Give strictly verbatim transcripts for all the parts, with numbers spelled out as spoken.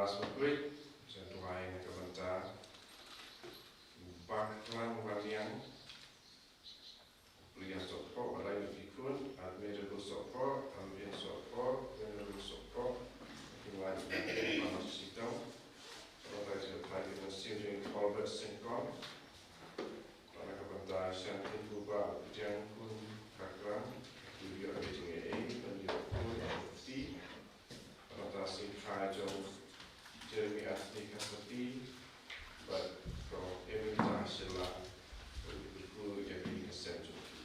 Mass Bakhuid, jong tuwai na ka bynta u Baklang Wanniang, William Sohphoh, Balai Nongpynikhun, Admirable Sohphoh, Alvin Sohphoh, Venerable Sohphoh, Kiwai Kiwai Mama Sitong, Sohphoh Jai Jai Pai Kiwai Sing Ring Colbert Singkong, Bad na ka bynta Shantin Buba Pdiang Khun Kaklang, ki ïoh ka jingïaid ban ïoh khun ïoh kti. Bad na ka bynta Singkhai jong Jeremy Anthony Kasati, bad ko Emily Tang Sheila, bad ki kyrkhu ïa ki ka sem jong ki.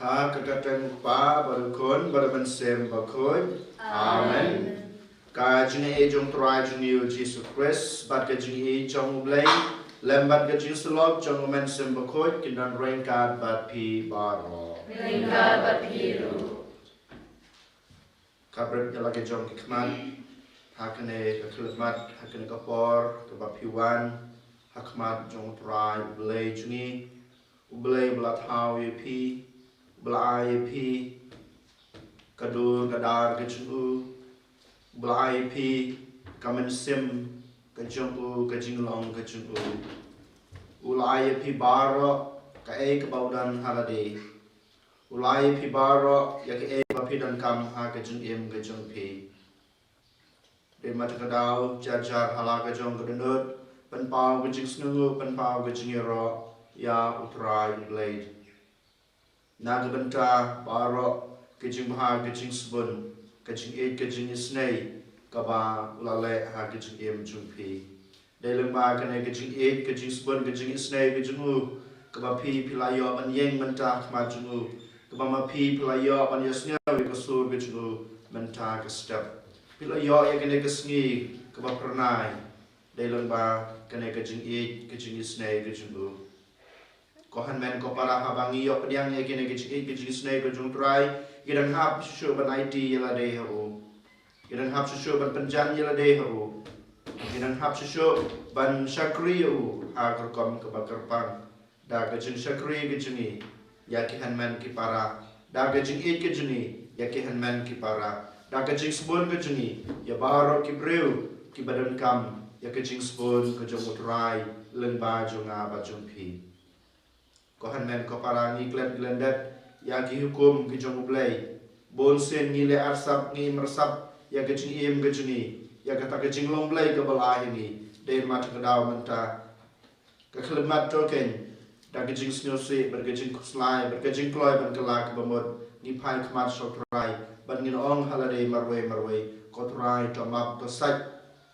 Ha ka kyrteng u Kpa bad u Khun bad u Mynsiem Bakhuid. Amen. Ka jingïaid jong u Trai jong ngi u Jisu Khrist bad ka jingïaid jong u Blei lem bad ka jingsyllok jong u Mynsiem Bakhuid kin don ryngkat bad phi baroh. Ryngkat bad phi ruh. Ka bret ïa la ka jong ki khmat ha kane ka khyllipmat, ha kane ka por kaba phi wan ha khmat jong u Trai u Blei jong ngi, u Blei ba la thaw ïa phi, ba la ai ïa phi ka dur ka dar ka jong u, ba la ai ïa phi ka mynsiem ka jong u, ka jinglong ka jong u. U la ai ïa phi baroh kaei kaba u don ha lade. U la ai ïa phi baroh ïa kaei ba phi donkam ha ka jingim ka jong phi. Dei ma te ka daw jar jar ha la ka jong ka dohnud, pynpaw ka jingsngewnguh, pynpaw ka jingïaroh ïa u Trai u Blei. Na ka bynta baroh ka jingbha ka jingsbun, ka jingïeit ka jingisynei kaba u la leh ha ka jingim jong phi. Dei lyngba kane ka jingïeit ka jingsbun ka jingisynei ka jong u, kaba phi phi la ïoh ban ïeng mynta ha khmat jong u, kaba ma phi phi la ïoh ban ïasngew ïa ka sur ka jong u mynta ka step. Phi la ïoh ïa kane ka sngi kaba phyrnai. Dei lyngba kane ka jingïeit ka jingisynei ka jong u. Ko hynmen ko para, haba ngi ïoh pdiang ïa kine ki jingïeit ki jingisynei ka jong u Trai, ngi dang hap shuh shuh ban aiti ïa lade ha u. Ngi dang hap shuh shuh ban pynjan ïa lade ha u. Ngi dang hap shuh shuh ban shakri ïa u ha ka rukom kaba kyrpang. Da ka jingshakri ka jong ngi ïa ki hynmen ki para, da ka jingïeit ka jong ngi ïa ki hynmen ki para, da ka jingsbun ka jong ngi ïa baroh ki briew kiba donkam ïa ka jingsbun ka jong u Trai lyngba jong nga bad jong phi. Ko hynmen ko para, ngi klet ngi lyndet ïa ki hukum ki jong u Blei. Bun sien ngi leh arsap, ngi im arsap ïa ka jingim ka jong ngi, ïa kata ka jinglong Blei kaba la ai ha ngi. Dei ma te ka daw mynta ka khyllipmat to keiñ, da ka jingsngewsih bad ka jingkhuslai bad ka jingkloi ban kylla kaba mut, ngi phai khmat sha u Trai bad ngin ong ha lade marwei marwei, ko Trai, to map, to sait,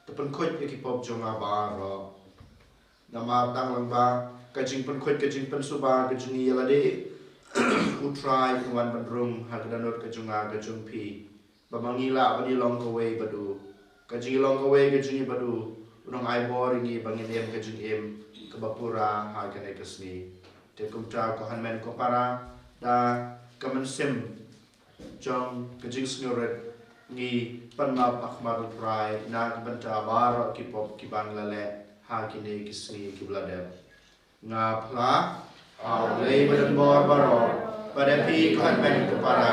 to pynkhuid ïa ki pop jong nga baroh. Namar tang lyngba ka jingpynkhuid ka jingpynsuba ka jong ngi ïa lade, u Trai un wan ban rung ha ka dohnud ka jong nga ka jong phi, ba ma ngi lah ban ïalong kawei bad u. Ka jingïalong kawei ka jong ngi bad u, un ong ai bor ïa ngi ba ngin im ka jingim kaba pura ha kane ka sngi. Te kumta ko hynmen ko para, da ka mynsiem jong ka jingsngewrit, ngi pan map ha khmat u Trai na ka bynta baroh ki pop kiba ngi la leh ha kine ki sngi kiba la dep. Nga phla ha u Blei badonbor baroh, bad ïa phi ko hynmen ko para,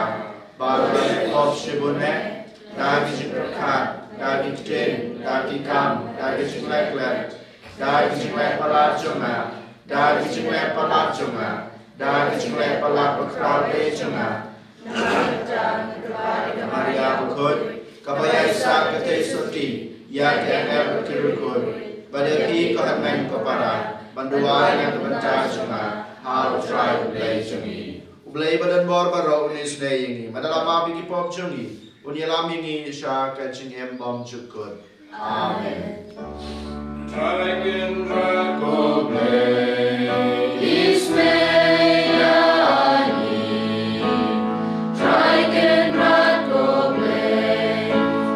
ba nga la leh pop shibun eh, da ki jingpyrkhat, da ki ktien, da ki kam, da ki jingleh klet, da ki jingleh palat jong nga, Da ka jingleh palat jong nga, da ka jingleh palat bakhraw jong nga, Maria bakhuid, kaba ïaisah ka tei syrti ïa ki angel bad ki riewkhuid, bad ïa phi ko hynmen ko para, ban duwai na ka bynta jong nga ha U Trai U Blei jong ngi. U Blei ba don bor baroh un isynei ïa ngi, bad lada map ïa ki pop jong ngi, un ïalam ïa ngi sha ka jingim bymjukut. Amen. Trai Kynrad ko Blei, isynei ïa ngi. Trai Kynrad ko Blei,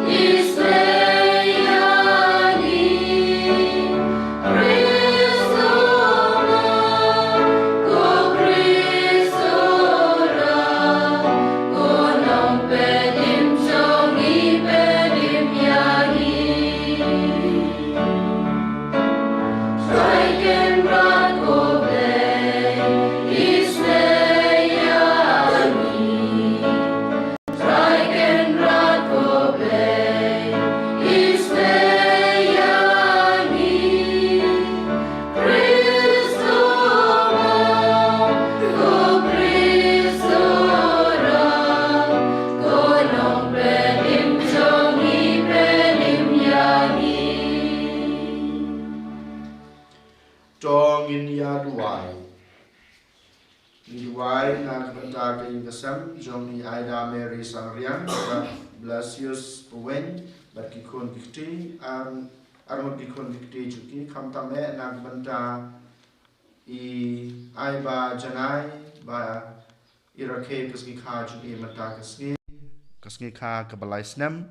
isynei ïa ngi. Khrist u ong, ko Khrist u ong, ko nongpynim jong ngi, pynim ïa ngi. Trai Kynrad ko Blei, isynei ïa ngi. Trai Kynrad ko Blei, isynei ïa ngi. Khrist u ong, ko Khrist u ong, ko nongpynim jong ngi, pynim ïa ngi. To ngin ïa duwai. Ngi duwai na ka bynta ka ïing ka sem jong i Aida Mary Sangriang, bad Blasius Paweng, bad ki khun ki kti, ar, arngut ki khun ki kti jong ki, khamtam eh na ka bynta i Aiba Janai, ba i rakhe ka sngikha jong i mynta ka sngi, ka sngikha kaba lai snem.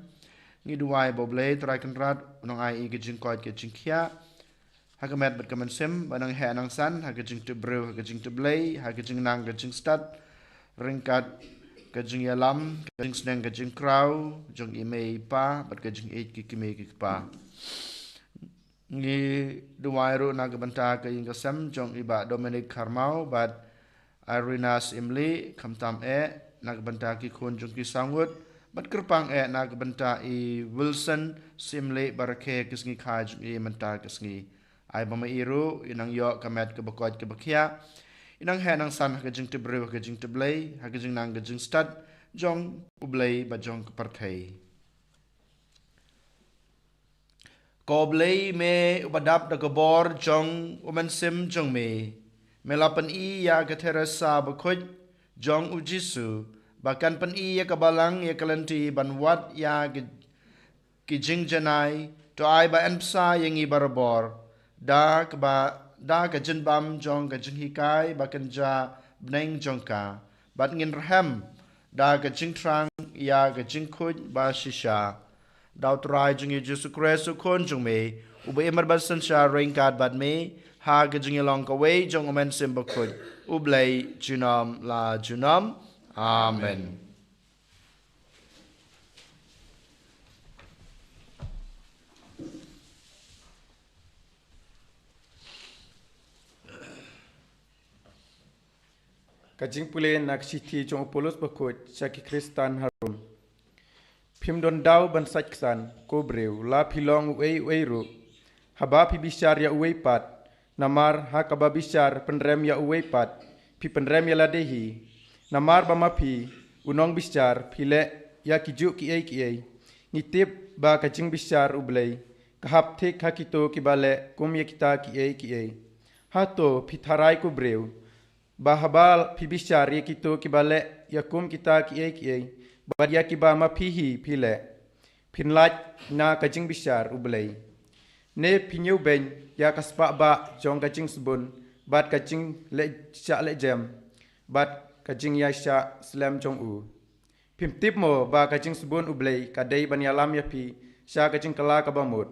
Ngi duwai ba U Blei Trai Kynrad un nang ai i ka jingkoit ka jingkhiah ha ka met bad ka mynsiem, ba nang heh nang san ha ka jingtip briew, ha ka jingtip Blei, ha ka jingnang ka jingstad, ryngkat ka jingïalam, ka jingsneng ka jingkraw jong i mei i pa, bad ka jingïeit ki kmie ki kpa. Ngi duwai ruh na ka bynta ka ïing ka sem jong i Bah Dominic Kharmau bad Irina Syiemlieh, khamtam eh na ka bynta ki khun jong ki saw ngut, bad kyrpang eh na ka bynta i Wilson Syiemlieh ba rakhe ka sngikha jong i mynta ka sngi. Ai ba ma i ruh i nang ïoh ka met kaba koit kaba khiah, i nang heh nang san ha ka jingtip briew, ha ka jingtip Blei, ha ka jingnang ka jingstad jong U Blei bad jong ka pyrthei. Ko Blei, me uba dap da ka bor jong U Mynsiem jong me, me la pyni ïa ka Theresa bakhuid jong U Jisu ba kan pyni ïa ka Balang ïa ka lynti ban wad ïa ki, ki jingjanai. To ai ba yn bsa ïa ngi barabor da kaba, da ka jingbam jong ka jinghikai ba kynja bneng jong ka, bad ngin rhem da ka jingthrang ïa ka jingkhuid ba shisha. Da U Trai jong ngi U Jisu Khrist, U Khun jong me, uba im bad synshar ryngkat bad me ha ka jingïalong kawei jong U Mynsiem Bakhuid, U Blei junom la junom. Amen. Ka jingpule na ka shithi jong u Paulus bakhuid sha ki Khristan ha Rom. Phim don daw ban sait ksan, ko briew, la phi long uei uei ruh. Haba phi bishar ïa uwei pat, namar ha kaba bishar pynrem ïa uwei pat, phi pynrem ïa lade hi. Namar ba ma phi, u nongbishar, phi leh ïa kijuh kiei kiei. Ngi tip ba ka jingbishar U Blei ka hap thik ha kito kiba leh kum ïa kita kiei kiei. Hato phi tharai, ko briew, ba haba phi bishar ïa kito kiba leh ïa kum kita kiei kiei, bad ïa kiba ma phi hi phi leh, phin lait na ka jingbishar U Blei? Ne phi ñiewbeiñ ïa ka spah bah jong ka jingsbun, bad ka jingleh shah leh jem, bad ka jingïaishah slem jong u? Phim tip mo ba ka jingsbun U Blei ka dei ban ïalam ïa phi sha ka jingkylla kaba mut?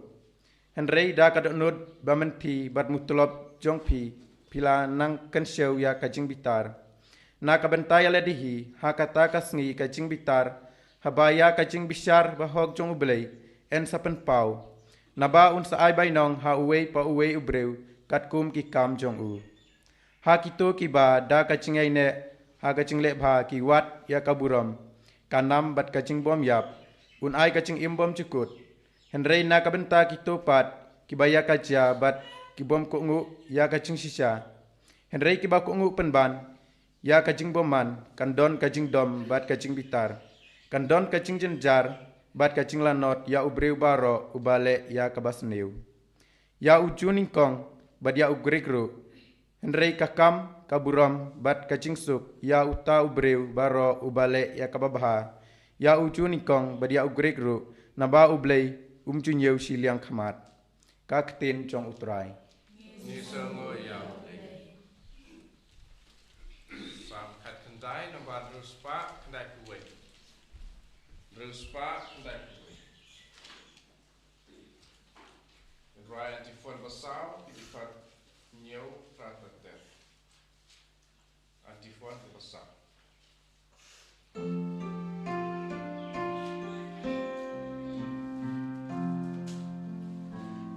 Hynrei da ka dohnud ba mynthi bad mutlop jong phi, phi la nang kynshew ïa ka jingbitar. Na ka bynta ïa lade hi, ha kata ka sngi ka jingbitar, haba ïa ka jingbishar bahok jong U Blei yn sa pynpaw. Naba un sa ai bainong ha uwei pa uwei u briew katkum ki kam jong u. Ha kito kiba da ka jingïaineh ha ka jingleh bha ki wad ïa ka burom, ka nam bad ka jingbymïap, un ai ka jingim bymjukut. Hynrei na ka bynta kito pat kiba ïa ka jia bad ki bym kohnguh ïa ka jingshisha, Hynrei kiba kohnguh pynban ïa ka jingbymman kan don ka jingdom bad ka jingbitar, kan don ka jingjynjar bad ka jinglanot ïa u briew baroh uba leh ïa kaba sniew, ïa u Jiw nyngkong bad ïa u Grik ruh. Hynrei ka kam, ka burom bad ka jingsuk ïa uta u briew baroh uba leh ïa kaba bha, ïa u Jiw nyngkong bad ïa u Grik ruh, naba U Blei um ju ñiew shiliang khmat. Ka ktien jong U Trai. Ngi sngew ïa U Blei. Salm khatkhyndai, nambar hynriew spah khyndai phew wei. Hynriew spah khyndai phew wei. Rai antiphon ba saw, dkhot hynñiew phra ter ter. Antiphon ba saw.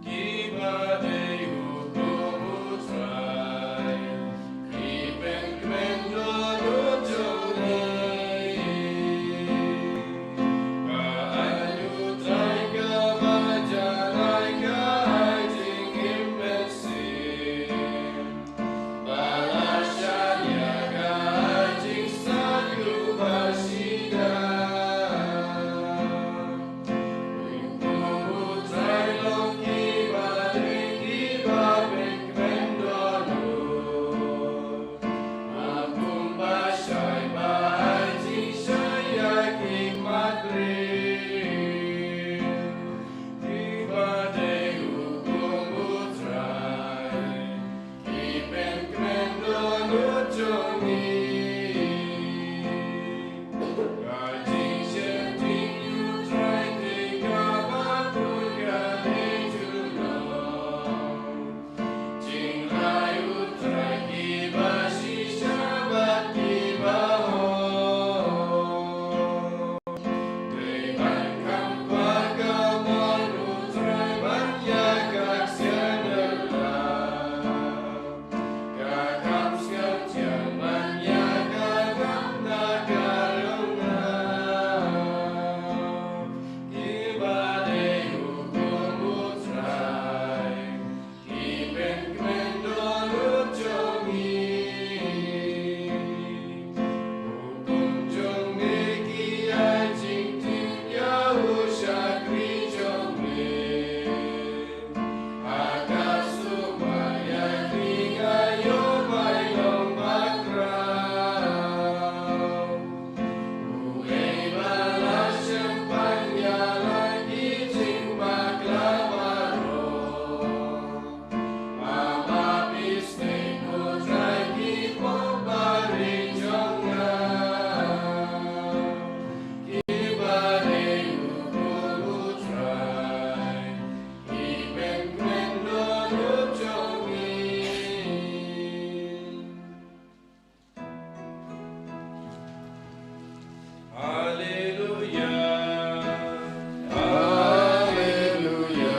Kiba dei hukum U Trai, ki pynkmen dohnud jong ngi. Ba aiñ U Trai kaba jan ai ka ai jingim mynsiem. Ba la shah ïa ka ai jingsaid uba shida. Hukum U Trai long kiba dei kiba pynkmen dohnud. Kum ba shai ba ai jingshai ïa ki mat briew. Kiba dei hukum U Trai, ki pynkmen dohnud jong ngi. Ka jingsheptieng U Trai te kaba bun ka dei junom. Jingrai U Trai kiba shisha bad kiba hok. Dei ban kham kwah ka mon U Trai ban ïa ka ksiar da lad. Ka kham sngewthiang ban ïa ka kam na ka rynga. Kiba dei hukum U Trai, ki pynkmen dohnud jong ngi. Hukum jong me ki ai jingtip ïa u shakri jong me. Ha ka sumar ïa ki ka ïoh bai long bakhraw. Uei ba la shem ban ïaleh ki jingbakla baroh. Mama phi stay U Trai ki pop barit jong nga. Kiba dei hukum U Trai, ki pynkmen dohnud jong ngi. Haleluya. Haleluya.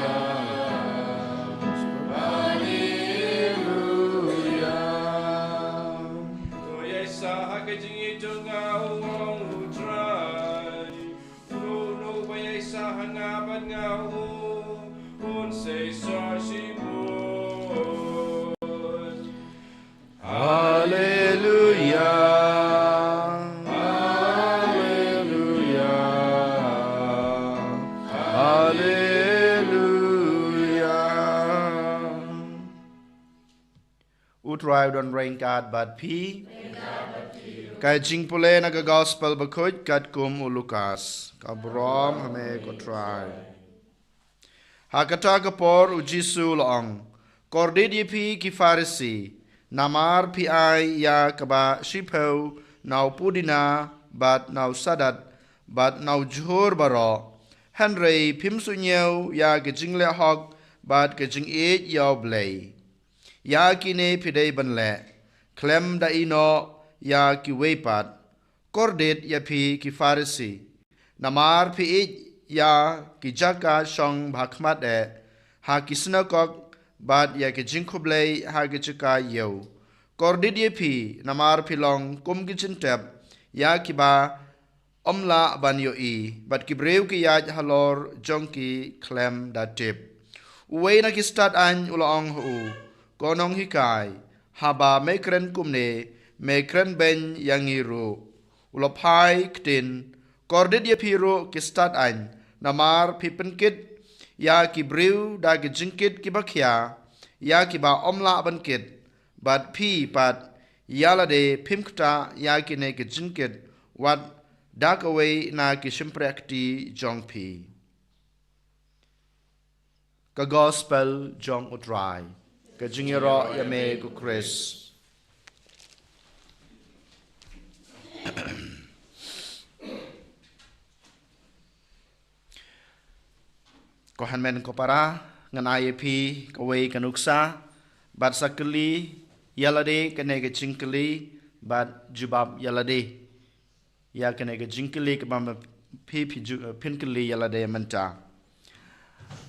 Haleluya. To ïaisah ha ka jingïeit jong nga, ong U Trai. Uno uno uba ïaisah ha nga bad nga, un sa ïaisah shibun. Haleluya. Haleluya. Haleluya. U Trai u don ryngkat bad phi. Ka jingpule na ka Gospel bakhuid katkum u Lukas. Ka burom ha me ko Trai. Ha kata ka por u Jisu u la ong, kordit ïa phi ki Pharisi, namar phi ai ïa kaba shiphew na u pudina bad na u sadat bad na u jhur baroh, hynrei phim suhñiew ïa ka jingleh hok bad ka jingïeit ïa U Blei. Ïa kine phi dei ban leh, khlem da ïehnoh ïa kiwei pat. Kordit ïa phi ki Pharisi, namar phi ïeit ïa ki jaka shong bha khmat eh ha ki synagog bad ïa ki jingkhublei ha ki jaka ïew. Kordit ïa phi, namar phi long kum ki jingtep ïa kiba ym lah ban ïohi, bad ki briew ki ïaid halor jong ki khlem da tip. Uwei na ki stad aiñ u la ong ha u, ko nonghikai, Haba me kren kumne, me kren beiñ ïa ngi ruh. U la phai ktien, kordit ïa phi ruh ki stad aiñ, namar phi pynkit ïa ki briew da ki jingkit kiba khia, ïa kiba ym lah ban kit, bad phi pat ïa lade phim ktah ïa kine ki jingkit, wat da kawei na ki shympriahkti jong phi. Ka Gospel jong U Trai. Ka jingïaroh ïa me ko Khrist. Ko hynmen ko para, ngan ai ïa phi kawei ka nuksa, bad sa kylli ïa lade kane ka jingkylli, bad jubab ïa lade ïa kane ka jingkylli kaba ma phi, phi ju-, phin kylli ïa lade mynta.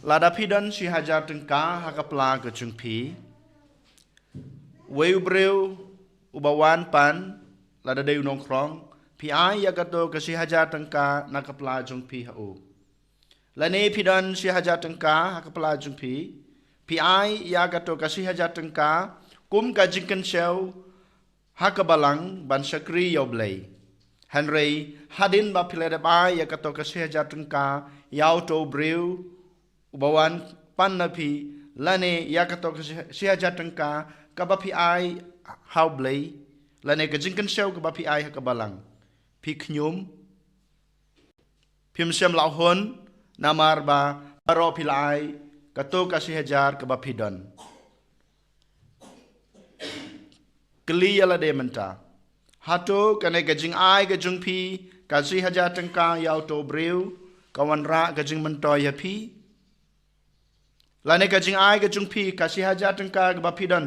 Lada phi don shi hajar tyngka ha ka pla ka jong phi, wei u briew uba wan pan, lada dei u nongkhrong, phi ai ïa kato ka shi hajar tyngka na ka pla jong phi ha u. Lane phi don shi hajar tyngka ha ka pla jong phi, phi ai ïa kato ka shi hajar tyngka kum ka jingkynshew ha ka balang ban shakri ïa U Blei. Hynrei hadien ba phi la dep ai ïa kato ka shi hajar tyngka ïa uto u briew uba wan pan na phi, lane ïa kato ka shi, shi hajar tyngka kaba phi ai ha U Blei, lane ka jingkynshew kaba phi ai ha ka balang, phi khñium, phim shym la hun, namar ba baroh phi la ai kato ka shi hajar kaba phi don. Kylli ïa lade mynta. Hato kane ka jingai ka jong phi ka shi hajar tyngka ïa uto u briew ka wanrah ka jingmyntoi ïa phi? Lane ka jingai ka jong phi ka shi hajar tyngka kaba phi don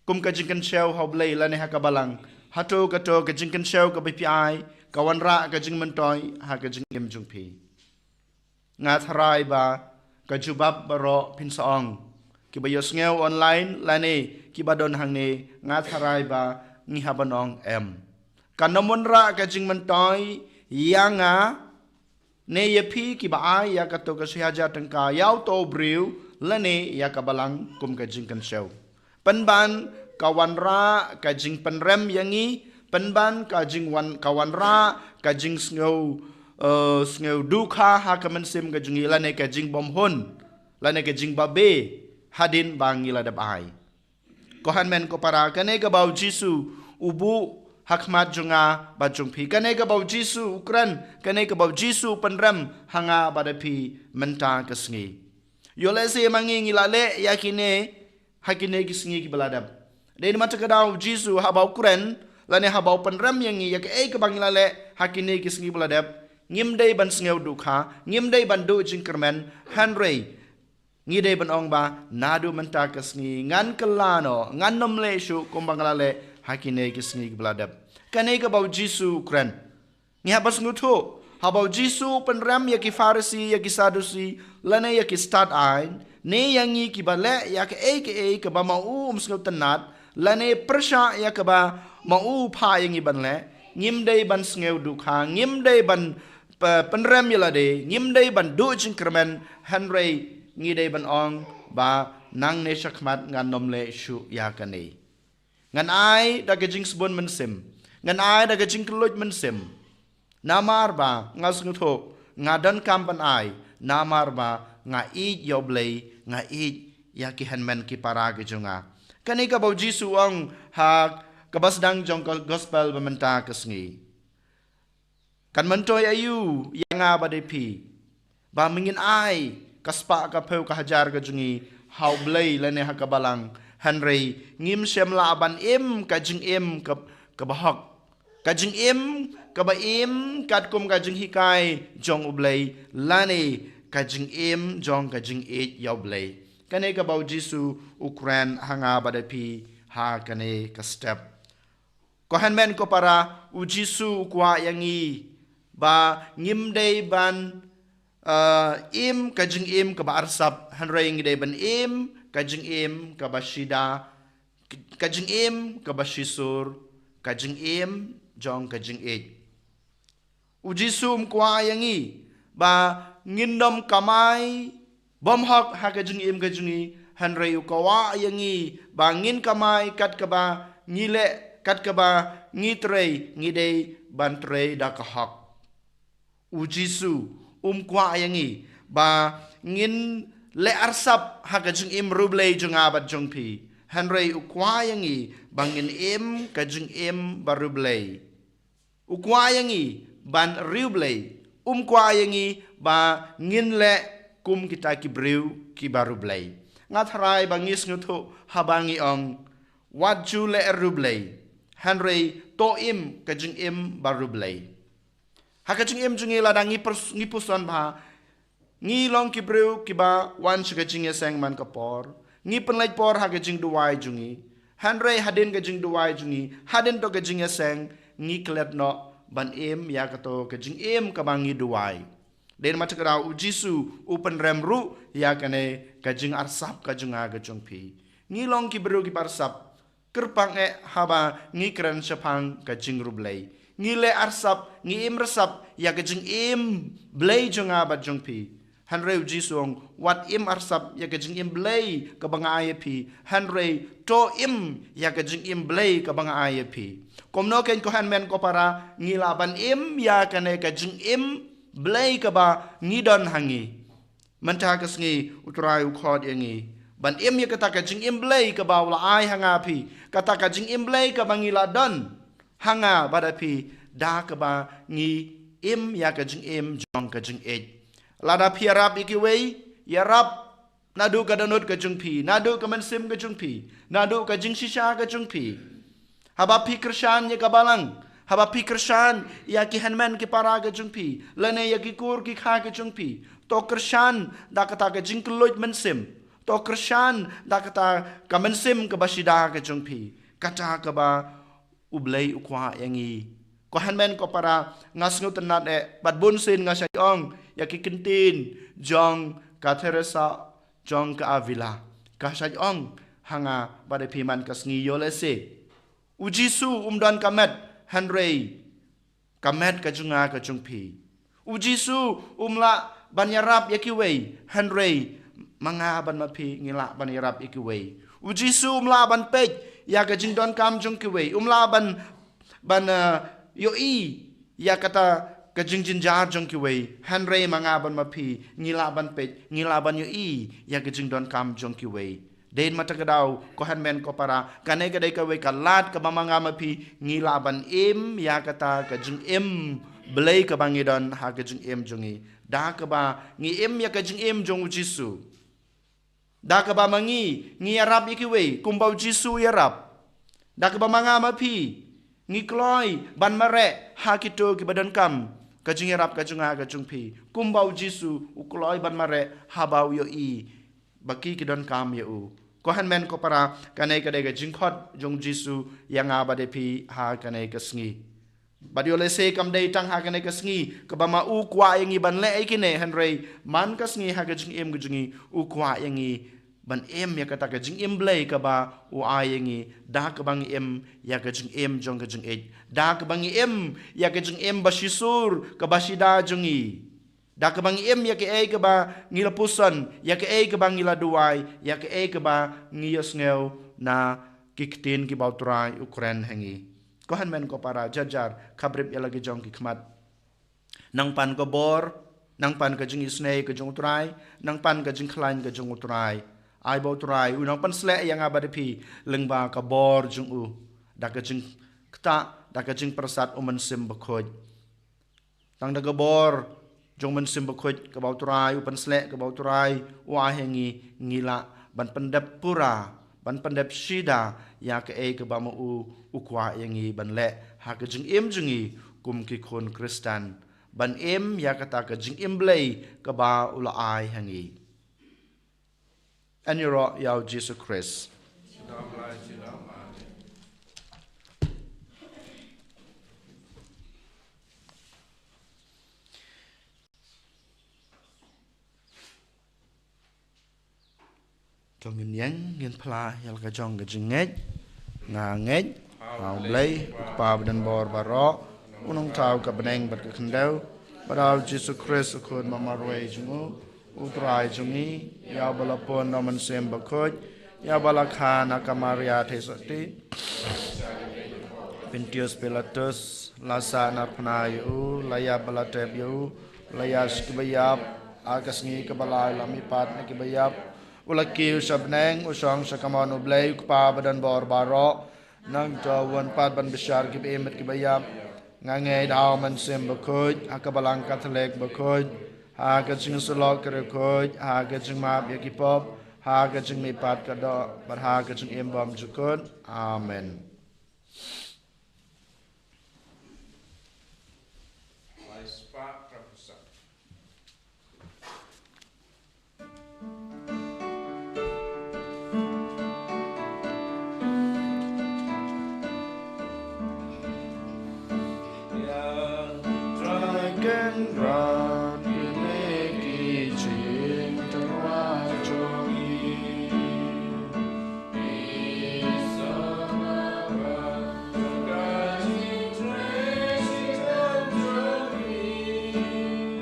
kum ka jingkynshew ha U Blei lane ha ka balang, hato kato ka jingkynshew kaba phi ai ka wanrah ka jingmyntoi ha ka jingim jong phi? Nga tharai ba ka jubab baroh phin sa ong. Kiba ïohsngew online lane kiba don hangne, nga tharai ba ngi hap ban ong em. Kan ym wanrah ka jingmyntoi ïa nga ne ïa phi kiba ai ïa kato ka shi hajar tyngka ïa uto u briew lane ïa ka balang kum ka jingkynshew. Pynban ka wanrah ka jingpynrem ïa ngi, pynban ka jingwan, ka wanrah ka jingsngew, eh, sngew dukha ha ka mynsiem ka jong ngi lane ka jingbym hun lane ka jingbabe hadien ba ngi la dep ai. Ko hynmen ko para, kane kaba U Jisu u buh ha khmat jong nga bad jong phi. Kane kaba U Jisu u kren, kane kaba U Jisu u pynrem ha nga bad ha phi mynta ka sngi. Ïoh lehse ma ngi ngi la leh ïa kine ha kine ki sngi kiba la dep. Dei namar kata ka daw U Jisu haba u kren lane haba u pynrem ïa ngi ïa kaei kaba ngi la leh ha kine ki sngi ba la dep, ngim dei ban sngew dukha, ngim dei ban duh jingkyrmen, hynrei ngi dei ban ong ba naduh mynta ka sngi ngan kylla noh, ngan ym leh shuh kumba nga la leh ha kine ki sngi kiba la dep. Kane kaba U Jisu u kren. Ngi hap ban sngewthuh, haba U Jisu u pynrem ïa ki Pharisi, ïa ki Sadusi lane ïa ki stad aiñ, ne ïa ngi kiba leh ïa kaei kaei kaba ma u um sngewtynnat lane pyrshah ïa kaba ma u u phah ïa ngi ban leh, ngim dei ban sngew dukha, ngim dei ban pe-, pynrem ïa lade, ngim dei ban duh jingkyrmen, hynrei ngi dei ban ong ba nangne shakhmat ngan ym leh shuh ïa kane. Ngan ai da ka jingsbun mynsiem, ngan ai da ka jingkylluid mynsiem. Namar ba nga sngewthuh nga donkam ban ai, namar ba nga ïeit ïa U Blei, nga ïeit ïa ki hynmen ki para ki jong nga. Kane kaba U Jisu u ong ha kaba sdang jong ka gospel ba mynta ka sngi. Kan myntoi aïu ïa nga bad ïa phi ba ma ngin ai ka spah ka phew ka hajar ka jong ngi ha U Blei lane ha ka balang, hynrei ngim shym lah ban im ka jingim ka, kaba hok, ka jingim kaba im katkum ka jinghikai jong U Blei lane ka jingim jong ka jingïeit ïa U Blei? Kane kaba U Jisu u kren ha nga bad ha phi ha kane ka step. Ko hynmen ko para, U Jisu u kwah ïa ngi ba ngim dei ban, eh, im ka jingim kaba arsap, hynrei ngi dei ban im ka jingim kaba shida, ka jingim kaba shisur, ka jingim jong ka jingïeit. U Jisu um kwah ïa ngi ba ngin ym kamai bymhok ha ka jingim ka jong ngi, Hynrei u kwah ïa ngi ba ngin kamai kat kaba ngi leh, kat kaba ngi trei, ngi dei ban trei da ka hok. U Jisu um kwah ïa ngi ba ngin leh arsap ha ka jingim riewblei jong nga bad jong phi. Hynrei u kwah ïa ngi ba ngin im ka jingim ba riewblei. U kwah ïa ngi ban riewblei. Um kwah ïa ngi ba ngin leh kum kita ki briew kiba riewblei. Nga tharai ba ngi sngewthuh haba ngi ong, wat ju leh riewblei, hynrei to im ka jingim ba riewblei. Ha ka jingim jong ngi, lada ngi pers-, ngi puson ba ngi long ki briew kiba wan sha ka jingïaseng man ka por, ngi pynleit por ha ka jingduwai jong ngi. Hynrei hadien ka jingduwai jong ngi, hadien to ka jingïaseng, ngi klet noh ban im ïa kato ka jingim kaba ngi duwai. Dei na kata ka daw u Jisu u pynrem ruh ïa kane ka jingarsap ka jong nga ka jong phi. Ngi long ki briew kiba arsap. Kyrpang eh haba ngi kren shaphang ka jingriewblei. Ngi leh arsap, ngi im arsap ïa ka jingim Blei jong nga bad jong phi. Hynrei u Jisu u ong, wat im arsap ïa ka jingim Blei kaba nga ai ïa phi. Hynrei to im ïa ka jingim Blei kaba nga ai ïa phi. Kumno kein ko hynmen ko para, ngi lah ban im ïa kane ka jingim Blei kaba ngi don ha ngi. Mynta ka sngi u Trai u khot ïa ngi ban im ïa kata ka jingim Blei kaba u la ai ha nga phi, kata ka jingim Blei kaba ngi la don ha nga bad ha phi, da kaba ngi im ïa ka jingim jong ka jingïeit. Lada phi ïarap ïa kiwei, ïarap naduh ka dohnud ka jong phi, naduh ka mynsiem ka jong phi, naduh ka jingshisha ka jong phi. Haba phi kyrshan ïa ka balang, haba phi kyrshan ïa ki hynmen ki para ka jong phi, lane ïa ki kur ki kha ka jong phi, to kyrshan da kata ka jingkylluid mynsiem, to kyrshan da kata ka mynsiem kaba shida ka jong phi. Kata kaba u Blei u kwah ïa ngi. Ko hynmen ko para, nga sngewtynnad eh, bad bun sien nga shait ong ïa ki kyntien jong ka Teresa jong ka Avila. Ka shait ong ha nga bad ha phi man ka sngi, ïoh lehse u Jisu um don ka met, hynrei ka met ka jong nga ka jong phi. U Jisu um lah ban ïarap ïa kiwei, hynrei ma nga bad ma phi ngi lah ban ïarap ïa kiwei. U Jisu um lah ban peit ïa ka jingdonkam jong kiwei, um lah ban, ban, eh, ïohi ïa kata ka jingjynjar jong kiwei, hynrei ma nga bad ma phi ngi lah ban peit, ngi lah ban ïohi ïa ka jingdonkam jong kiwei. Dei na kata ka daw ko hynmen ko para, kane ka dei kawei ka lad kaba ma nga ma phi ngi lah ban im ïa kata ka jingim Blei kaba ngi don ha ka jingim jong ngi. Da kaba ngi im ïa ka jingim jong u Jisu. Da kaba ma ngi ngi ïarap ïa kiwei kumba u Jisu u ïarap. Da kaba ma nga ma phi ngi kloi ban mareh ha kito kiba donkam ka jingïarap ka jong nga ka jong phi, kumba u Jisu u kloi ban mareh haba u ïohi ba ki ki donkam ïa u. Ko hynmen ko para, kane ka dei ka jingkhot jong u Jisu ïa nga bad ïa phi ha kane ka sngi. Bad ïoh lehse kam dei tang ha kane ka sngi kaba ma u kwah ïa ngi ban leh ïa kine, hynrei man ka sngi ha ka jingim ka jong ngi u kwah ïa ngi ban im ïa kata ka jingim Blei kaba u ai ïa ngi, da kaba ngi im ïa ka jingim jong ka jingïeit, da kaba ngi im ïa ka jingim ba shisur kaba shida jong ngi. Da kaba ngi im ïa kaei kaba ngi la puson, ïa kaei kaba ngi la duwai, ïa kaei kaba ngi ïohsngew na ki ktien kiba u Trai u kren ha ngi. Ko hynmen ko para, jar jar khabrip ïa la ki jong ki khmat. Nang pan ka bor, nang pan ka jingisynei ka jong u Trai, nang pan ka jingkhlaiñ ka jong u Trai. Ai ba u Trai u nang pynsleh ïa nga bad ïa phi lyngba ka bor jong u, da ka jingktah, da ka jingpyrsad u Mynsiem Bakhuid. Tang da ka bor jong u Mynsiem Bakhuid kaba u Trai u pynsleh, kaba u Trai u ai ha ngi, ngi lah ban pyndep pura, ban pyndep shida ïa kaei kaba ma u u kwah ïa ngi ban leh ha ka jingim jong ngi kum ki khun Khristan, ban im ïa kata ka jingim Blei kaba u la ai ha ngi. Yn ïaroh ïa u Jisu Khrist. To ngin ïeng, ngin phla ïa la ka jong ka jingngeit. Nga ngeit ha U Blei, U Kpa badonbor baroh, U Nongthaw ka bneng bad ka khyndew, bad ha U Jisu Khrist, U Khun ba marwei jong u, U Trai jong ngi, ïa uba la pun na u Mynsiem Bakhuid, ïa uba la kha na ka Maria Theisotti. Pontius Pilatus, la sahnarphna ïa u, la ïap bad la tep ïa u, la ïaid sha kiba ïap, ha ka sngi kaba lai la mihpat na kiba ïap, u la kiew sha bneng, u shong sha kamon U Blei U Kpa badonbor baroh. Nangta un wan pat ban bishar kiba im bad kiba ïap. Nga ngeit ha u Mynsiem Bakhuid, ha ka Balang Katholik bakhuid, ha ka jingïasyllok ki riewkhuid, ha ka jingmap ïa ki pop, ha ka jingmihpat ka doh, bad ha ka jingim bymjukut. Amen.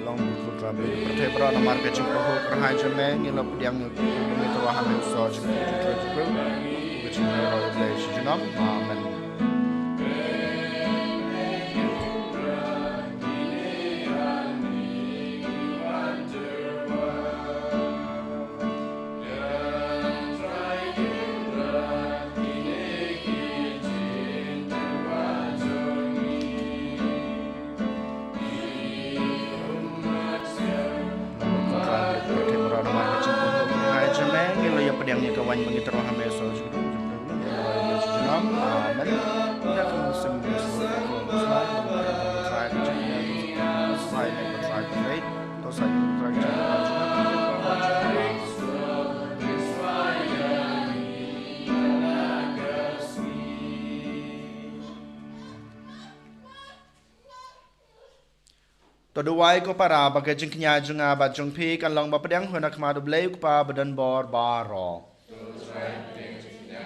Long bu kut rabe pyrthei baroh namar ka jingpynhok kyrhai jong me, ngi la pdiang ïa u, ngi tyrwa ha me u sor jong u, jong u, jong u, ka jingïaroh ïa U Blei shi junom. Amen. Ngi la ïa pdiang ïa ka waiñ ba ngi tyrwa ha me, sor jong u, jong u, jong u, jong u, jong u. Amen. To duwai ko para ba ka jingkñia jong nga bad jong phi kan long ba pdiang hun ha khmat U Blei U Kpa badonbor baroh.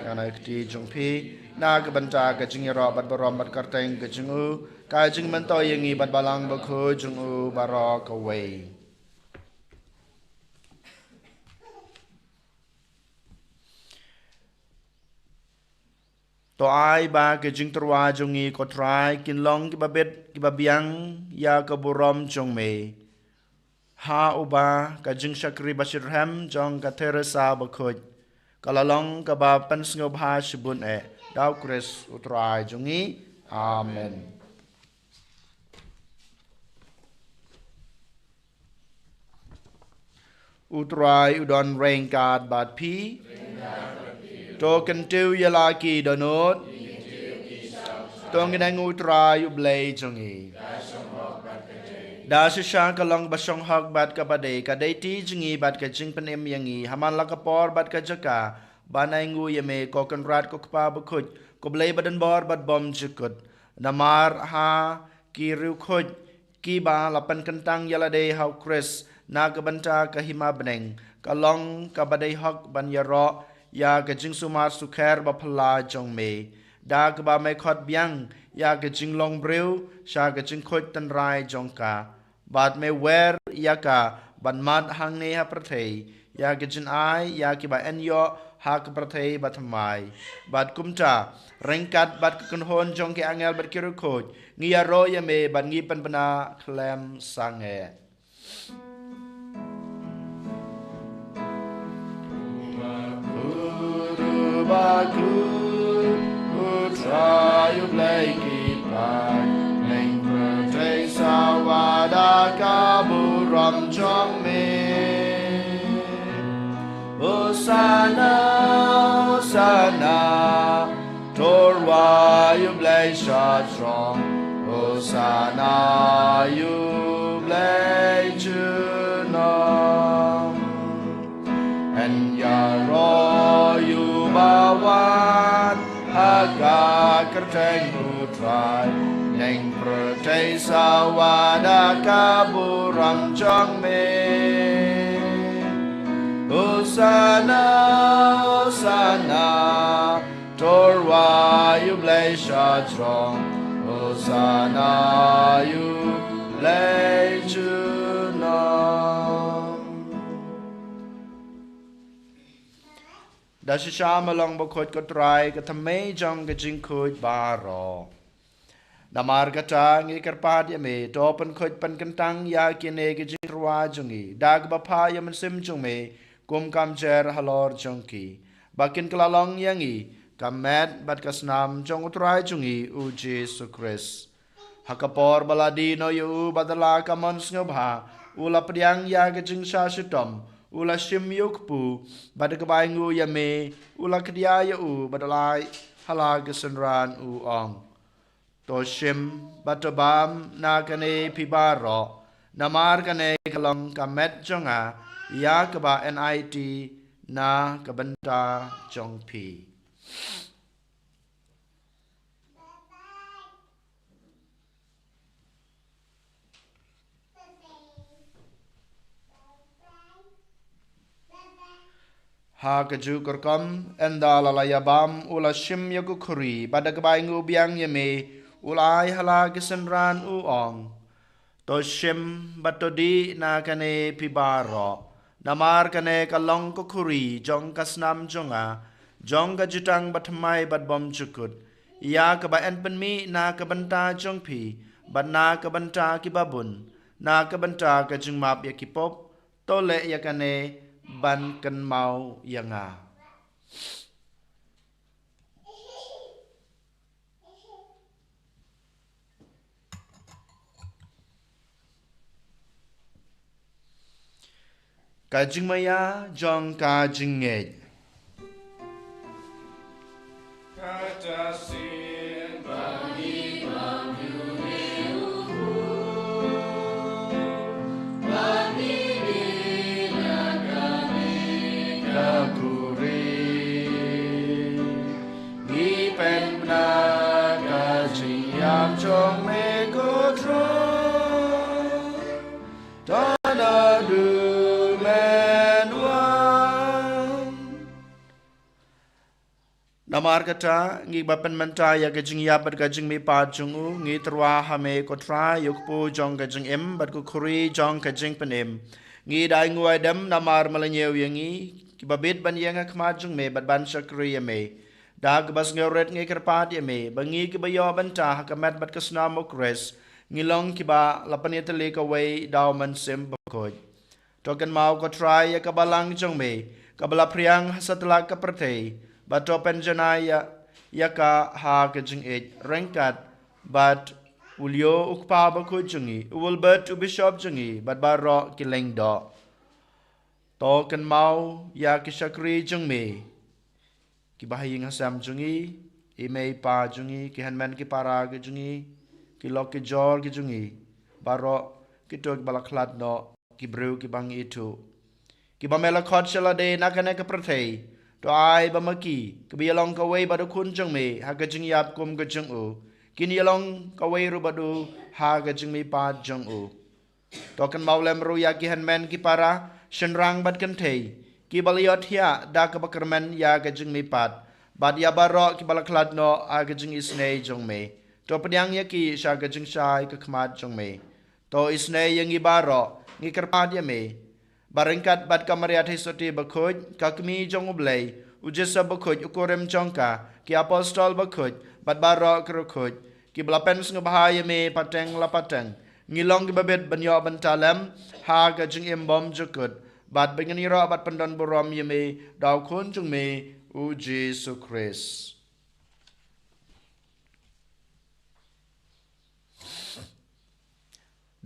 Ïa na kti jong phi, na ka bynta ka jingïaroh bad burom bad kyrteng ka jong u, ka jingmyntoi ïa ngi bad Balang Bakhuid jong u baroh kawei. To ai ba ka jingtyrwa jong ngi ko Trai kin long kiba bit kiba biang ïa ka burom jong me. Ha uba ka jingshakri bashitrhem jong ka Theresa Bakhuid ka la long kaba pynsngewbha shibun eh, da U Khrist U Trai jong ngi. Amen. U Trai u don ryngkat bad phi. To kyntiew ïa la ki dohnud. To ngin ïeng ha U Trai U Blei jong ngi. Da shisha ka long ba shong hok bad kaba dei, ka dei ti jong ngi bad ka jingpynim ïa ngi ha man la ka por bad ka jaka, ban ai nguh ïa me ko Kynrad ko Kpa Bakhuid, ko Blei badonbor bad bymjukut. Namar ha ki riewkhuid kiba la pynkyntang ïa lade ha U Khrist na ka bynta ka hima bneng, ka long kaba dei hok ban ïaroh ïa ka jingsumar sukher baphylla jong me, da kaba me khot biang ïa ka jinglong briew sha ka jingkhuid tynrai jong ka. Bad me wer ïa ka ban mad hangne ha pyrthei, ïa ka jingai ïa kiba yn ïoh ha ka pyrthei bathymmai. Bad kumta, ryngkat bad ka kynhun jong ki angel bad ki riewkhuid, ngi ïaroh ïa me bad ngi pynbna khlem sangeh. Uba khuid, U Trai U Blei ki paid, ïing pyrthei sawa da ka burom jong me. Hosana, Hosana, tyrwa ïa U Blei sha jrong. Hosana ïa U Blei junom. Yn ïaroh ïa uba wan ha ka kyrteng U Trai. Ïing pyrthei sawa da ka burom jong me. Hosana, Hosana, tyrwa ïa U Blei sha jrong. Hosana ïa U Blei junom. Da shisha ma long bakhuid, ko Trai, ka thymmei jong ka jingkhuid baroh. Namar kata ngi kyrpad ïa me, to pynkhuid pynkyntang ïa kine ki jingtyrwa jong ngi da kaba phah ïa u Mynsiem jong me kum ka mynsiem halor jong ki, ba kin kylla long ïa ngi ka met bad ka snam jong u Trai jong ngi u Jisu Khrist. Ha ka por ba la die noh ïa u bad da la ka mon sngewbha, u la pdiang ïa ka jingshah shitom, u la shim ïa u kpu, bad da kaba ainguh ïa me, u la khia ïa u bad u la ai ha la ka synran, u ong: To shim bad to bam na kane phi baroh, namar kane ka long ka met jong nga, ïa kaba yn aiti na ka bynta jong phi. Ha kajuh ka rukom, ynda la la ïa bam, u la shim ïa ka khuri, bad da kaba ainguh biang ïa me, u la ai ha la ka synran, u ong: To shim bad to dih na kane phi baroh, namar kane ka long ka khuri jong ka snam jong nga, jong ka jutang bathymmai bad bymjukut, ïa kaba yn pynmih na ka bynta jong phi bad na ka bynta ki babun, na ka bynta ka jingmap ïa ki pop. To leh ïa kane ban kynmaw ïa nga. Ka jingmaïa jong ka jingngeit. Namar kata, ngi ba pynmynta ïa ka jingïap bad ka jingmihpat jong u, ngi tyrwa ha me ko Trai, ïa u kpu jong ka jingim bad ka khuri jong ka jingpynim. Ngi da ainguh aidem namar me la ñiew ïa ngi, kiba bit ban ïeng ha khmat jong me bad ban shakri ïa me. Da kaba sngewrit ngi kyrpad ïa me, ba ngi kiba ïoh bynta ha ka met bad ka snam u Khrist, ngi long kiba la pynïatylli kawei da u Mynsiem Bakhuid. To kynmaw ko Trai ïa ka balang jong me, kaba la phriang ha satlak ka pyrthei, bad to pynjanai ïa, ïa ka ha ka jingïeit ryngkat bad u Leo u kpa bakhuid jong ngi, u Wilbert u bishop jong ngi, bad baroh ki lyngdoh. To kynmaw ïa ki shakri jong me, kiba ha ïing ha sem jong ngi, i mei i pa jong ngi, ki hynmen ki para ki jong ngi, ki lok ki jor ki jong ngi, baroh kito kiba la khlad noh, ki briew kiba ngi ithuh, kiba me la khot sha lade na kane ka pyrthei. To ai ba ma ki, kiba ïalong kawei bad u Khun jong me ha ka jingïap kum ka jong u, kin ïalong kawei ruh bad u ha ka jingmihpat jong u. To kynmaw lem ruh ïa ki hynmen ki para, shynrang bad kynthei, kiba la ïohthiah da kaba kyrmen ïa ka jingmihpat, bad ïa baroh kiba la khlad noh ha ka jingisynei jong me. To pdiang ïa ki sha ka jingshai ka khmat jong me. To isynei ïa ngi baroh, ngi kyrpad ïa me, ba ryngkat bad ka Maria Theisotti bakhuid, ka Kmie jong u Blei, u Joseph bakhuid, u kurim jong ka, ki apostol bakhuid, bad baroh ki riewkhuid, kiba la pynsngewbha ïa me pateng la pateng, ngi long kiba bit ban ïoh bynta lem ha ka jingim bymjukut, bad ba ngin ïaroh bad pyndon burom ïa me da u Khun jong me, u Jisu Khrist.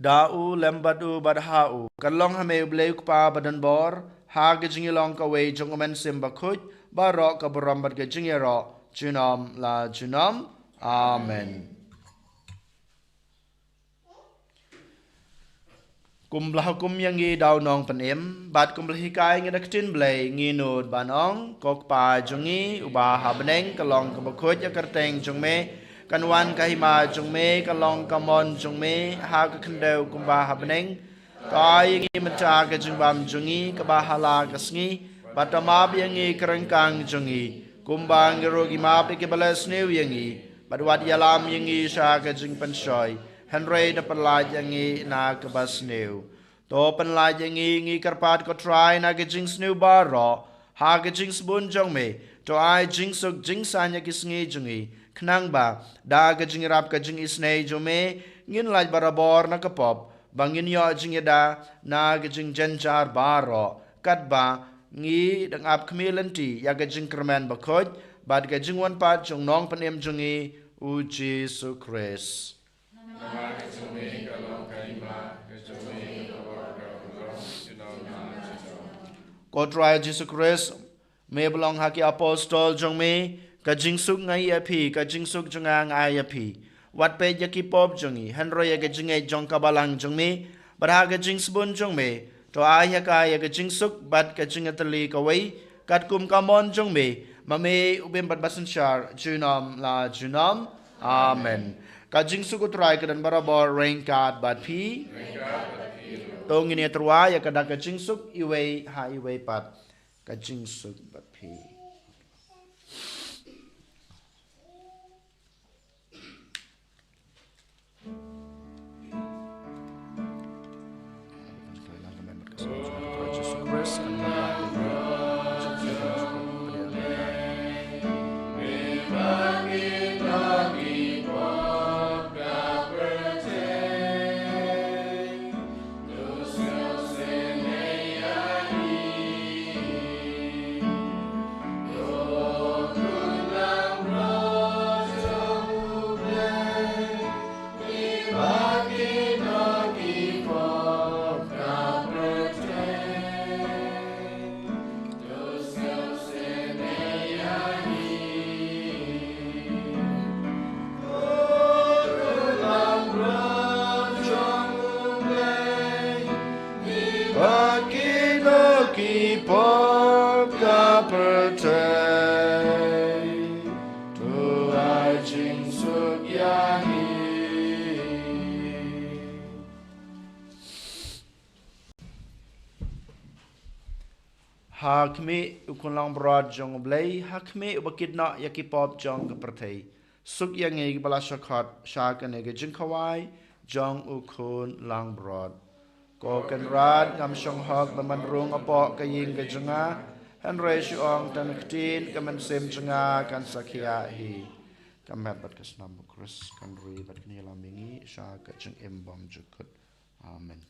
Da u, lem bad u, bad ha u, kan long ha me u Blei u Kpa badonbor, ha ka jingïalong kawei jong u Mynsiem Bakhuid, baroh ka burom bad ka jingïaroh junom la junom. Amen. Kumba la hukum ïa ngi da u Nongpynim, bad kumba la hikai ïa ngi da ka ktien Blei, ngi nud ban ong: Ko Kpa jong ngi uba ha bneng, ka long kaba khuid ïa ka kyrteng jong me, kan wan ka hima jong me, ka long ka mon jong me ha ka khyndew kumba ha bneng. To ai ïa ngi mynta ka jingbam jong ngi kaba ha la ka sngi, bad to map ïa ngi ki ryngkang jong ngi, kumba ngi ruh ngi map ïa kiba leh sniew ïa ngi, bad wat ïalam ïa ngi sha ka jingpynshoi, hynrei to pynlait ïa ngi na kaba sniew. To pynlait ïa ngi, ngi kyrpad ko Trai, na ka jingsniew baroh, Ha ka jingsbun jong me, to ai jingsuk jingsaiñ ïa ki sngi jong ngi, khnang ba da ka jingïarap ka jingisynei jong me, ngin lait barabor na ka pop, ba ngin ïoh jingïada na ka jingjynjar baroh, katba ngi dang ap khmih lynti ïa ka jingkyrmen bakhuid bad ka jingwan pat jong u Nongpynim jong ngi, u Jisu Khrist. Ko Trai Jisu Khrist, me ba la ong ha ki apostol jong me, ka jingsuk nga ai ïa phi, ka jingsuk jong nga nga ai ïa phi. Wat peit ïa ki pop jong ngi, hynrei ïa ka jingngeit jong ka balang jong me, bad ha ka jingsbun jong me, to ai ha ka ïa ka jingsuk bad ka jingïatylli kawei, katkum ka mon jong me, ma me u bym bad basynshar junom la junom. Amen. Ka jingsuk u Trai ka don barabor ryngkat bad phi. To ngin ïatyrwa ïa ka da ka jingsuk iwei ha iwei pat. Ka jingsuk bad phi. Ba ki da ki pop ka pyrthei, to ai jingsuk ïa ngi. Ha khmih u khun langbrot jong U Blei, ha khmih uba kit noh ïa ki pop jong ka pyrthei. Suk ïa ngi kiba la shah khot sha kane ka jingkhawai jong u khun langbrot. Ko Kynrad, ngam shong hok ban wan rung hapoh ka ïing ka jong nga, hynrei shu ong tang ktien, ka mynsiem jong nga kan sa khiah hi. Ka met bad ka snam u Khrist kan ri bad kan ïalam ïa ngi sha ka jingim bymjukut. Amen.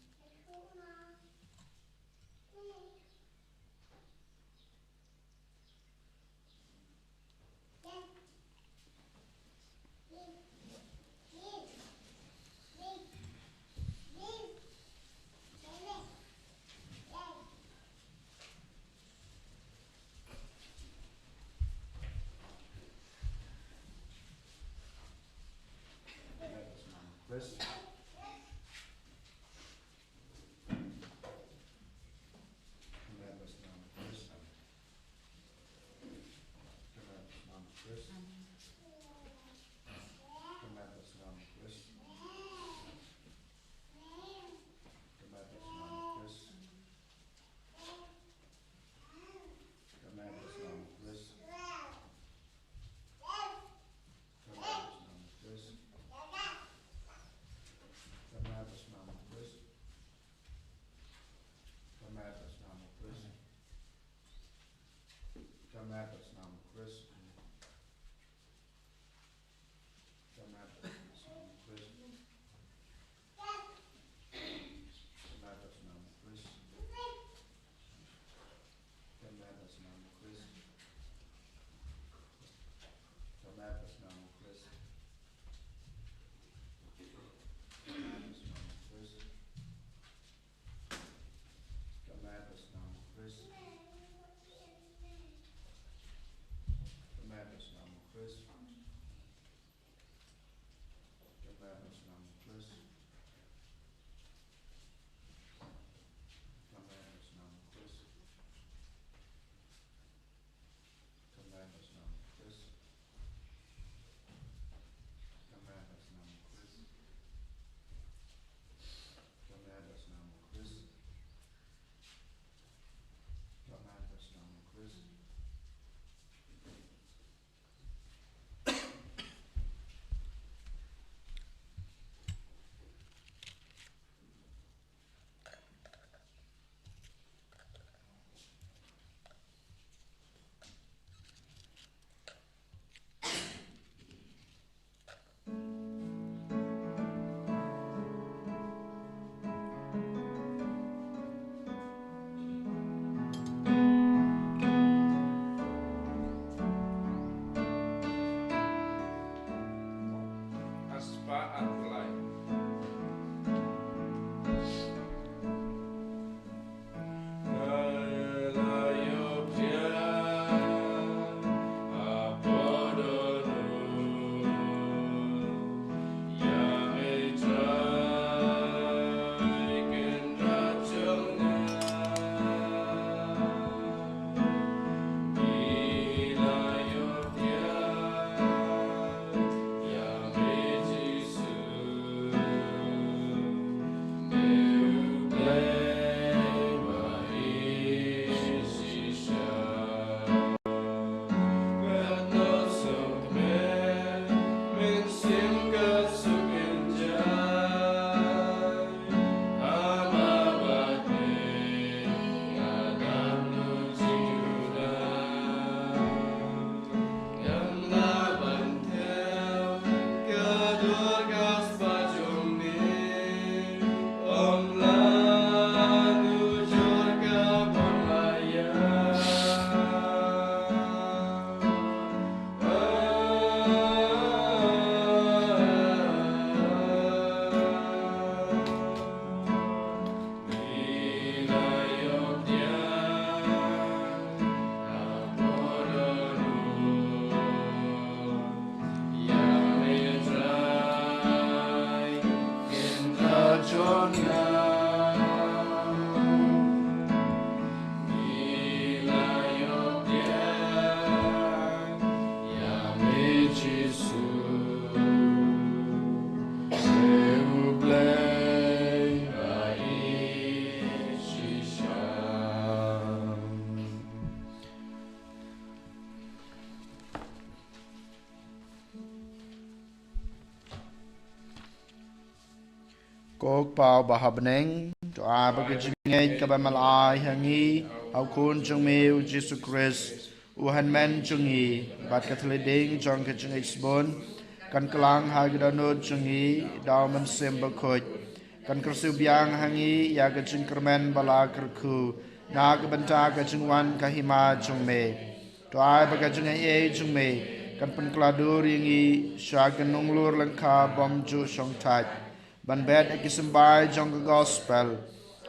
Ko Kpa uba ha bneng, to ai ba ka jingngeit kaba me la ai ha ngi ha u Khun jong me u Jisu Khrist, u Hynmen jong ngi, bad ka thylliej ding jong ka jingngeit sbun, kan kylla ha ki dohnud jong ngi da u Mynsiem Bakhuid, kan kyrsiew biang ha ngi ïa ka jingkyrmen ba la kyrkhu na ka bynta ka jingwan ka hima jong me. To ai ba ka jingaiei jong me kan pynkylla dur ïa ngi sha ka nonglur lyngkha bymjuh shongthait, ban bet ïa ki symbai jong ka gospel.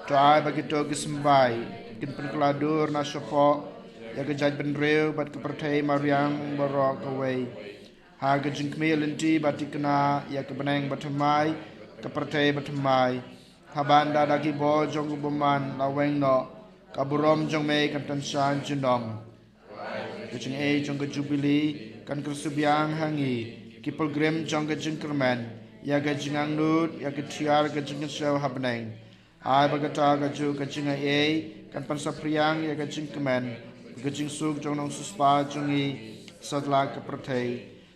To ai ba kito ki symbai kin pynkylla dur na shapoh ïa ka jaitbynriew bad ka pyrthei mariang baroh kawei, ha ka jingkhmih lynti ba thikna ïa ka bneng bathymmai, ka pyrthei bathymmai, haba ynda da ki bor jong u bymman la weng noh, ka burom jong me kan tyngshaiñ junom. Ka jingaiei jong ka Jubili kan kyrsiew biang ha ngi, ki pilgrim jong ka jingkyrmen, ïa ka jingangnud ïa ka tiar ka jingkynshew ha bneng. Ai ba kata kajuh ka jingaiei kan pynsaphriang ïa ka jingkmen, ka jingsuk jong u Nongsiewspah jong ngi satlak ka pyrthei.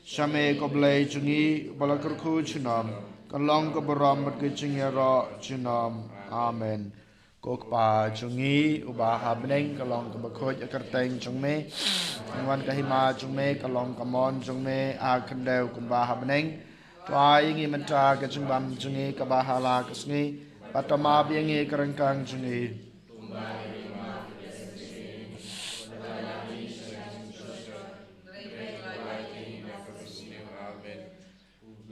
Sha me ko Blei jong ngi uba la kyrkhu junom, kan long ka burom bad ka jingïaroh junom. Amen. Ko Kpa jong ngi uba ha bneng, ka long kaba khuid ka kyrteng jong me. Kan wan ka hima jong me, ka long ka mon jong me ha khyndew kumba ha bneng. To ai ïa ngi mynta ka jingbam jong ngi kaba ha la ka sngi, bad to map ïa ngi ka ryngkang jong ngi.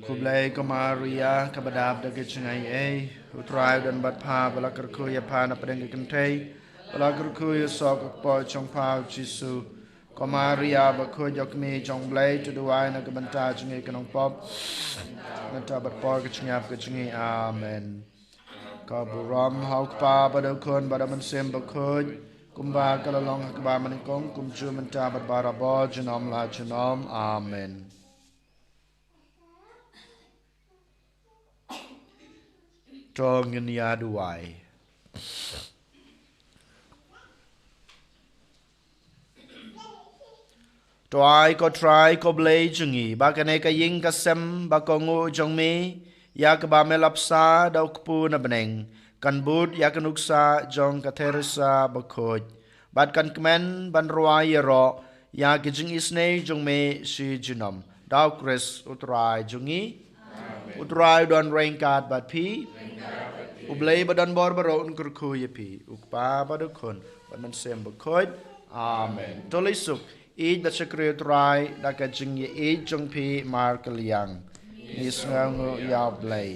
Khublei ko Maria, kaba dap da ka jingaiei, U Trai u don bad pha, ba la kyrkhu ïa pha na pdeng ki kynthei, ba la kyrkhu ïa u soh ka kpoh jong pha u Jisu. Ko Maria bakhuid, ïa ka kmie jong u Blei, to duwai na ka bynta jong ngi ki nongpop, mynta bad por ka jingïap ka jong ngi. Amen. Ka burom ha u Kpa bad u Khun bad u Mynsiem Bakhuid, kumba ka la long ha kaba nyngkong, kumjuh mynta bad barabor, junom la junom. Amen. To ngin ïa duwai. To ai ko Trai ko Blei jong ngi, ba kane ka ïing ka sem ba kohnguh jong me, ïa kaba me la bsa da u kpu na bneng, kan bud ïa ka nuksa jong ka Theresa bakhuid, bad kan kmen ban rwai ïaroh ïa ka jingisynei jong me shi junom. Da u Khrist u Trai jong ngi. U Trai u don ryngkat bad phi. U Blei ba don bor baroh un kyrkhu ïa phi, u Kpa bad u Khun bad u Mynsiem Bakhuid. Amen. To leit suk, ïeit bad shakri u Trai da ka jingïeit jong phi markylliang. Ngi sngewnguh ïa U Blei.